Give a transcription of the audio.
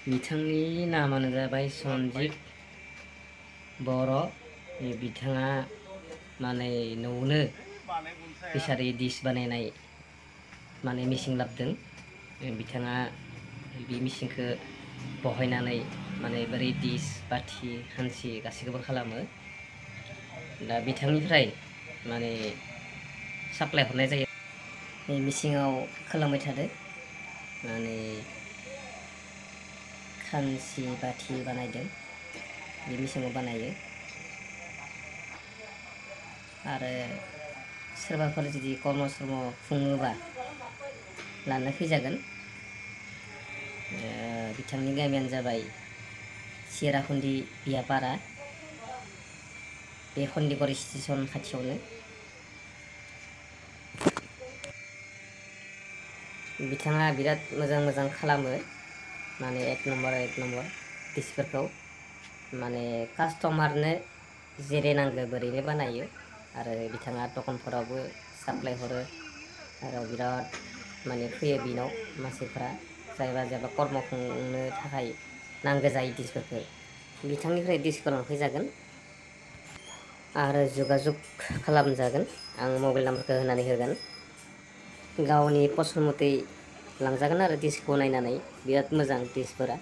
बिथांनि नामानो जाबाय सन्जिब बर'। बिथाङा माने न'आवनो फिसारि डिस बानायनाय माने मेचिन लाबोदों। बिथाङा बे मेचिनखौ बहायनानै माने बोरै डिस बाथि हांसि गासैखौबो खालामो। दा बिथांनिफ्राय माने साप्लाय हरनाय जायो। बे मेचिनाव खालामबाय थादो माने खांसि बाथि बानायदों, बे मेचिनाव बानायो। आरो सोरबाफोर जुदि कर्म सर्म खुङोबा लानो फैजागोन। बिथांनि गामियानो जाबाय सिराखुन्दि बियापारा, बे खन्दिगर स्टेसन खाथियावनो। बिथाङा बिराद मोजां मोजां खालामो, माने एक नम्बर डिसफोरखौ माने कास्टमारनो जेरै नांगौ बोरैनो बानायो। आरो बिथाङा दखानफोरावबो साप्लाय हरो। आरो बिराद माने फैयो बिनाव मानसिफ्रा जायबा कर्म खुंनो थाखाय नांगौ जायो डिसफोरखौ, बिथांनिफ्राय डिसखौ लांफैजागोन। आरो जगाजग खालामजागोन, आं मबाइल नाम्बारखौ होनानै होगोन। गावनि पसन मथे लांजागोन आरो डिसखौ नायनानै, बिराद मोजां डिसफोरा।